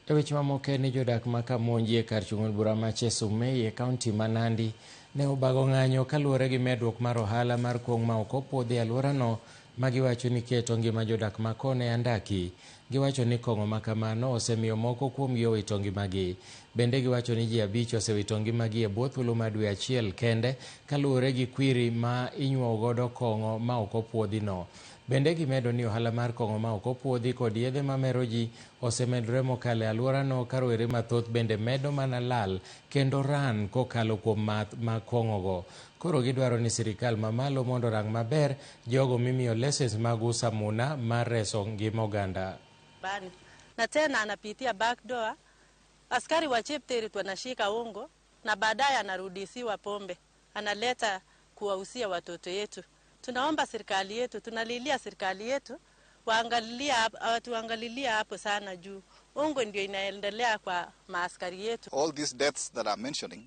E weche mamoko en ni jodak ma Kamonji e kar chung' od bura ma Chesumei e kaunti ma Nandi ne obago ng'anyo kaluwore gi medruok mar ohala mar kong' ma ok opuodhi e alworano ma giwacho ni keto ngima jodak ma kono e andaki. Giwacho ni kong'o ma kamano osemiyo moko kuomgi owito ngimagi. Bende giwacho ni ji 5 osewito ngimagi e bwo thuolo mar dwe achiel kende kaluwore gi kwiri ma inyuowo godo kong'o ma ok opuodhino. Bende gimedo ni ohala mar kong'o ma ok opuodhi kod yedhe mamero ji osemedore mokalo e alworano ka rowere mathoth bende medo mana lal kendo ran kokalo kuom math mag kong'ogo. Koro gidwaro ni sirikal mamalo mondo orang maber jogo mimiyo lesens mag uso amuna mar reso ngima oganda. Bani. Na tena anapitia back door. Askari wa Chepterit wanashika ungo na baadaye anarudishiwa pombe. Analeta kuwauzia watoto yetu. Tunaomba serikali yetu, tunalilia serikali yetu watuangalilia hapo sana juu ungo ndio inaendelea kwa maaskari yetu. All these deaths that I'm mentioning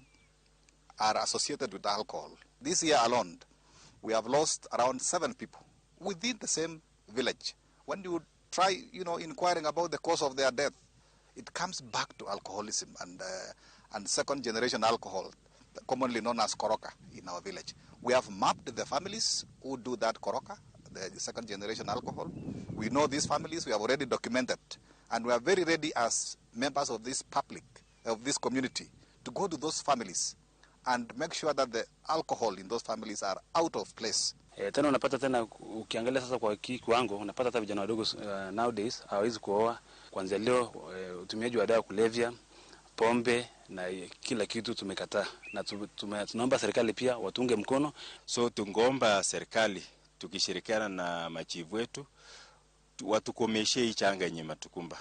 are associated with alcohol. This year alone, we have lost around 7 people within the same village. When you try, inquiring about the cause of their death, it comes back to alcoholism and second generation alcohol, commonly known as koroka in our village. We have mapped the families who do that koroka, the second generation alcohol. We know these families, we have already documented, and we are very ready as members of this public, of this community, to go to those families and make sure that the alcohol in those families are out of place. Tena unapata tena ukiangalia sasa kwa kiwango unapata hata vijana wadogo nowadays hawawezi kuoa. Kuanzia leo utumiaji wa dawa kulevya, pombe na kila kitu tumekataa, na tunaomba serikali pia watunge mkono. So tungeomba serikali tukishirikiana na machifu wetu watukomeshe hii changa yenye matukumba.